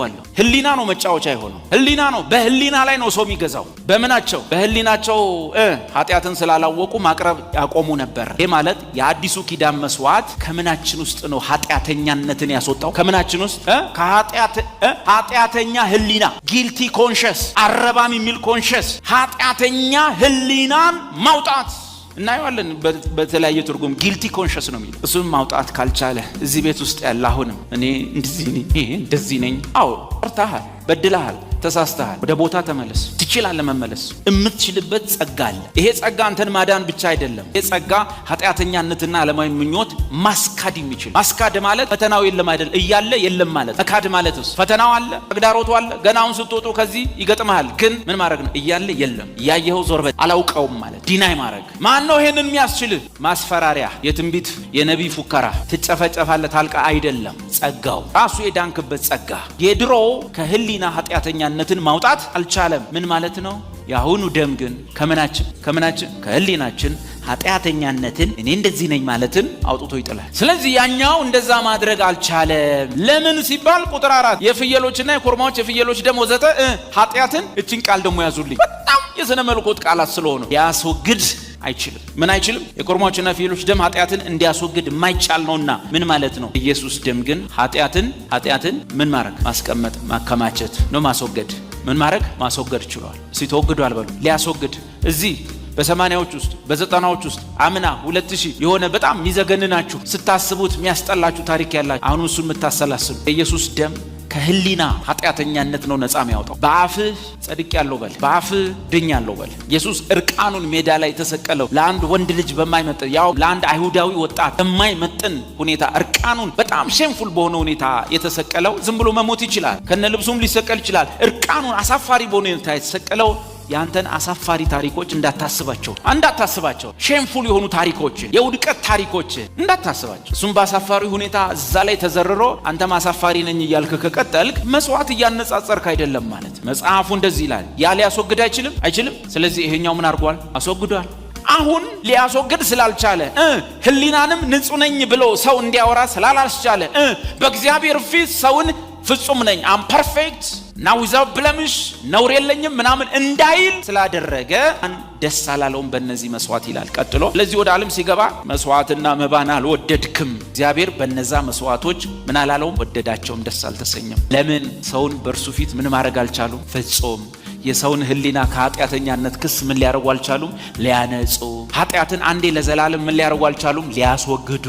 አለው። ህሊና ነው መጫወቻ የሆነው፣ ህሊና ነው። በህሊና ላይ ነው ሰው የሚገዛው። በምናቸው? በህሊናቸው ኃጢአትን ስላላወቁ ማቅረብ ያቆሙ ነበር። ይህ ማለት የአዲሱ ኪዳን መስዋዕት ከምናችን ውስጥ ነው ኃጢአተኛነትን ያስወጣው። ከምናችን ውስጥ? ኃጢአተኛ ህሊና፣ guilty conscience፣ አረባም የሚል conscience፣ ኃጢአተኛ ህሊናን ማውጣት እናየዋለን። በተለያየ ትርጉም guilty conscience ነው የሚለው። እሱን ማውጣት ካልቻለ እዚህ ቤት ውስጥ ያለ አሁንም እኔ እንደዚህ ነኝ፣ እንደዚህ ነኝ። አዎ፣ ሰርተሃል፣ በድለሃል፣ ተሳስተሃል። ወደ ቦታ ተመለስ። ትችላለህ መመለስ። የምትችልበት ጸጋ አለ። ይሄ ጸጋ አንተን ማዳን ብቻ አይደለም። ይሄ ጸጋ ኃጢአተኛነትና ዓለማዊ ምኞት ማስካድ የሚችል። ማስካድ ማለት ፈተናው የለም አይደል፣ እያለ የለም ማለት። መካድ ማለት እሱ ፈተናው አለ፣ ተግዳሮቱ አለ። ገና አሁን ስትወጡ ከዚህ ይገጥመሃል። ግን ምን ማድረግ ነው? እያለ የለም፣ እያየኸው ዞር በል፣ አላውቀውም ማለት፣ deny ማድረግ። ማን ነው ይሄንን የሚያስችልህ? ማስፈራሪያ፣ የትንቢት የነቢይ ፉከራ፣ ትጨፈጨፋለህ፣ ታልቃ አይደለም። ጸጋው ራሱ የዳንክበት ጸጋ። የድሮው ከህሊና ኃጢአተኛነትን ማውጣት አልቻለም። ምን ማለት ነው? የአሁኑ ደም ግን ከምናችን ከህሊናችን ኃጢአተኛነትን፣ እኔ እንደዚህ ነኝ ማለትን አውጥቶ ይጥላል። ስለዚህ ያኛው እንደዛ ማድረግ አልቻለም። ለምን ሲባል ቁጥር 4 የፍየሎችና የኮርማዎች የፍየሎች ደም ወዘተ ኃጢአትን፣ እችን ቃል ደግሞ ያዙልኝ፣ በጣም የስነ መለኮት ቃላት ስለሆኑ፣ ሊያስወግድ አይችልም። ምን አይችልም? የኮርማዎችና ፍየሎች ደም ኃጢአትን እንዲያስወግድ የማይቻል ነውና። ምን ማለት ነው? ኢየሱስ ደም ግን ኃጢአትን ምን ማድረግ፣ ማስቀመጥ፣ ማከማቸት ነው፣ ማስወገድ፣ ምን ማድረግ፣ ማስወገድ ችሏል። እስቲ ተወግዷል በሉ። ሊያስወግድ እዚህ በ80ዎች ውስጥ፣ በ90ዎች ውስጥ፣ አምና 2000 የሆነ በጣም የሚዘገንናችሁ፣ ስታስቡት የሚያስጠላችሁ ታሪክ ያላችሁ፣ አሁን እሱን የምታሰላስሉ፣ የኢየሱስ ደም ከህሊና ኃጢአተኛነት ነው ነፃ የሚያወጣው። በአፍህ ጸድቄያለሁ በል፣ በአፍህ ድኛለሁ በል። ኢየሱስ እርቃኑን ሜዳ ላይ የተሰቀለው ለአንድ ወንድ ልጅ በማይመጥን፣ ያው ለአንድ አይሁዳዊ ወጣት በማይመጥን ሁኔታ እርቃኑን በጣም shameful በሆነ ሁኔታ የተሰቀለው፣ ዝም ብሎ መሞት ይችላል፣ ከነ ልብሱም ሊሰቀል ይችላል። እርቃኑን አሳፋሪ በሆነ ሁኔታ የተሰቀለው ያንተን አሳፋሪ ታሪኮች እንዳታስባቸው፣ እንዳታስባቸው፣ shameful የሆኑ ታሪኮች፣ የውድቀት ታሪኮች እንዳታስባቸው። እሱም በአሳፋሪ ሁኔታ እዛ ላይ ተዘርሮ አንተም አሳፋሪ ነኝ እያልክ ከቀጠልክ መስዋዕት እያነጻጸርክ አይደለም ማለት። መጽሐፉ እንደዚህ ይላል። ያ ሊያስወግድ አይችልም፣ አይችልም። ስለዚህ ይሄኛው ምን አድርጓል? አስወግዷል። አሁን ሊያስወግድ ስላልቻለ፣ ህሊናንም ንጹህ ነኝ ብሎ ሰው እንዲያወራ ስላላስቻለ፣ በእግዚአብሔር ፊት ሰውን ፍጹም ነኝ፣ I'm perfect now without blemish፣ ነውር የለኝም ምናምን እንዳይል ስላደረገ ደስ አላለውም በእነዚህ መስዋዕት ይላል ቀጥሎ። ስለዚህ ወደ ዓለም ሲገባ መስዋዕትና መባን አልወደድክም። እግዚአብሔር በነዛ መስዋዕቶች ምን አላለውም? ወደዳቸውም፣ ደስ አልተሰኘም። ለምን? ሰውን በእርሱ ፊት ምን ማድረግ አልቻሉም? ፍጹም። የሰውን ህሊና ከኃጢአተኛነት ክስ ምን ሊያደርጉ አልቻሉም? ሊያነጹ። ኃጢአትን አንዴ ለዘላለም ምን ሊያደርጉ አልቻሉም? ሊያስወግዱ።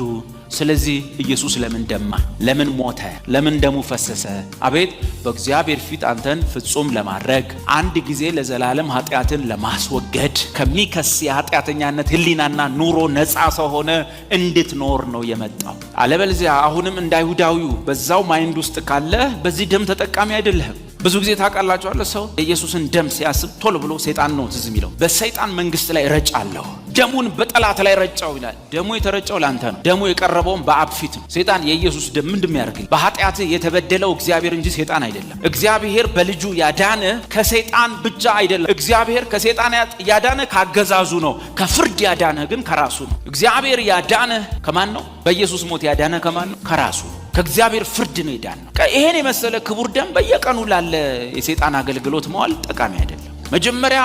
ስለዚህ ኢየሱስ ለምን ደማ? ለምን ሞተ? ለምን ደሙ ፈሰሰ? አቤት፣ በእግዚአብሔር ፊት አንተን ፍጹም ለማድረግ፣ አንድ ጊዜ ለዘላለም ኃጢአትን ለማስወገድ፣ ከሚከስ የኃጢአተኛነት ህሊናና ኑሮ ነፃ ሰው ሆነህ እንድትኖር ነው የመጣው። አለበለዚያ አሁንም እንደ አይሁዳዊው በዛው mind ውስጥ ካለህ በዚህ ደም ተጠቃሚ አይደለህም። ብዙ ጊዜ ታውቃላችሁ፣ ሰው የኢየሱስን ደም ሲያስብ ቶሎ ብሎ ሰይጣን ነው ትዝ የሚለው። በሰይጣን መንግስት ላይ ረጫለሁ፣ ደሙን በጠላት ላይ ረጨው ይላል። ደሙ የተረጨው ለአንተ ነው። ደሙ የቀረበውም በአብ ፊት ነው። ሰይጣን የኢየሱስ ደም ምንድን የሚያደርግልህ? በኃጢአትህ የተበደለው እግዚአብሔር እንጂ ሰይጣን አይደለም። እግዚአብሔር በልጁ ያዳነ ከሰይጣን ብቻ አይደለም። እግዚአብሔር ከሰይጣን ያዳነ ካገዛዙ ነው። ከፍርድ ያዳነ ግን ከራሱ ነው። እግዚአብሔር ያዳነ ከማን ነው? በኢየሱስ ሞት ያዳነ ከማን ነው? ከራሱ፣ ከእግዚአብሔር ፍርድ ነው የዳነው። ይሄን የመሰለ ክቡር ደም በየቀኑ ላለ የሰይጣን አገልግሎት መዋል ጠቃሚ አይደለም። መጀመሪያ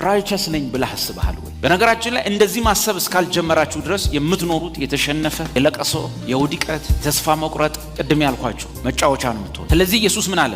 righteous ነኝ ብለህ አስበሃል ወይ? በነገራችን ላይ እንደዚህ ማሰብ እስካልጀመራችሁ ድረስ የምትኖሩት የተሸነፈ፣ የለቅሶ፣ የውድቀት፣ ተስፋ መቁረጥ፣ ቅድም ያልኳችሁ መጫወቻ ነው የምትሆኑ። ስለዚህ ኢየሱስ ምን አለ?